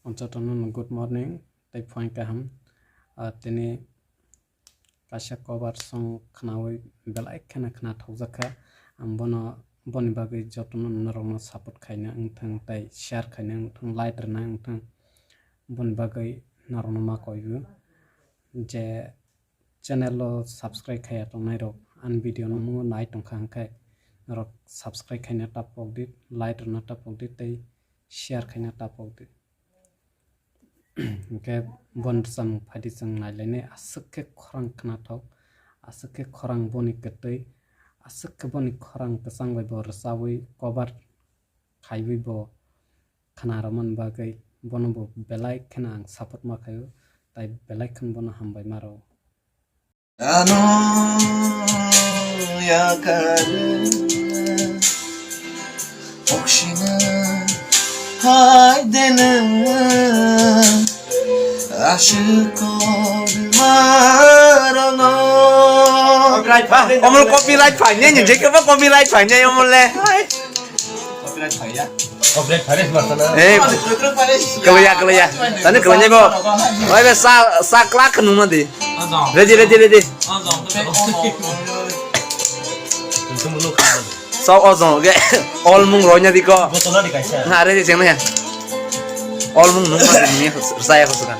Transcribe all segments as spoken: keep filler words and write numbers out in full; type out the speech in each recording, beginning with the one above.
Jotono no good morning tei phuaing kaham. Ah, tini kaisa cover song khnaui belai kheno khnathokjak kha. Ang bono, boni bagwi jotono norokno support khaina wngthang tei share khaina wngthang, like rwna wngthang, boni bagwi norokno ma koibu je channel o subscribe khaiya tongnai rok ani video no mungo nai tongkha hwnkhe norok subscribe khaina ta pokdi, like rwna ta pokdi tei share khaina ta pokdi. Hwnkhe boni rwchapmung phaidi chwng nailainai, aswk khe khorang khnathok, aswk khe khorang boni kwtwi, aswk khe boni khorang kwchang bai bo rwchaui cover khaiwi bo khna rwmani bagwi bono bo belai kheno ang support ma khaio, tai belai kheno bono hambai ma rwo. Ano yakar oksina hai dena ashik marano. Omol copyright phai ne, je ke copyright phai ne omol le. Copyright phai ya. Copyright phai re sma sana. Eh, kaliya, kaliya. Tani kaliya bo. Oi be sa, sa klak nung na di. Ready, ready, ready. Sa ozong ge. All mung ronya di ko. Botol di kaisa. Ha, ready jeng na ya. All mung nung na di ni saya ko sukan.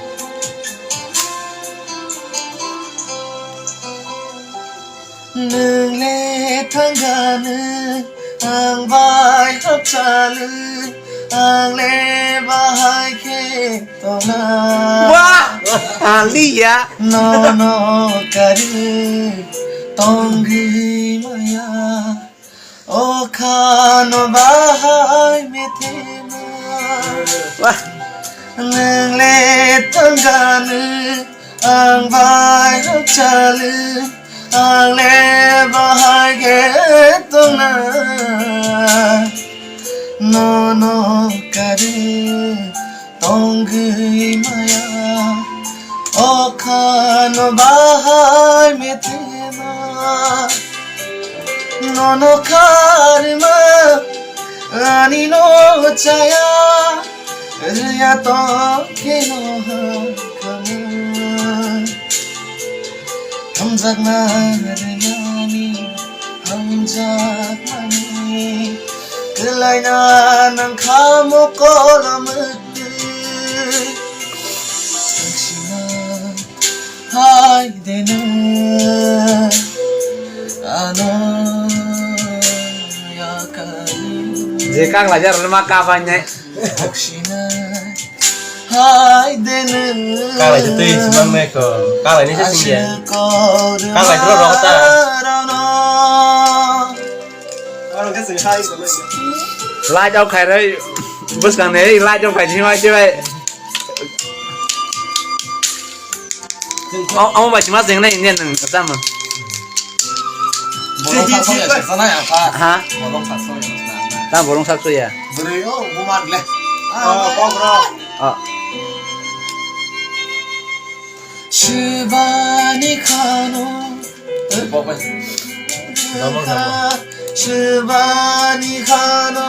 Nwng le thangani ang bai hapchali, ang le bahai khe tongna. Wah! Aliya! Nono kari tongwi maya, o khano bahai methema. Wah! Nwng le thangani ang bai hapchali, ang le bahai khe tongna. Nono kari tongwi maya, o khano bahai methema. Nono kharma ani no chaya, rwya tong khe no hakama. Hamjakna rwnani, hamjakmani, kwlaina nang kha mokol mwktwi. Sangsina hai dena ano yakari. Je kang lajar ma ka banyak. Kalai se twi sumang me ko. Kalai ni se singya. Kalai tro rok ta. Lai jau khai rai. Bus kang ne lai jau khai ni mai se bai. Amo bai sima jeng nai Indian nang sama. Borok sakso ya, sakso nai apa? Ha? Borok sakso ya, sakso nai. Ta borok sakso ya. Bwrwi o, bumat le. Oh, kok rok. Oh. Shibani khano. Kok bai. Dama, dama. Shibani khano.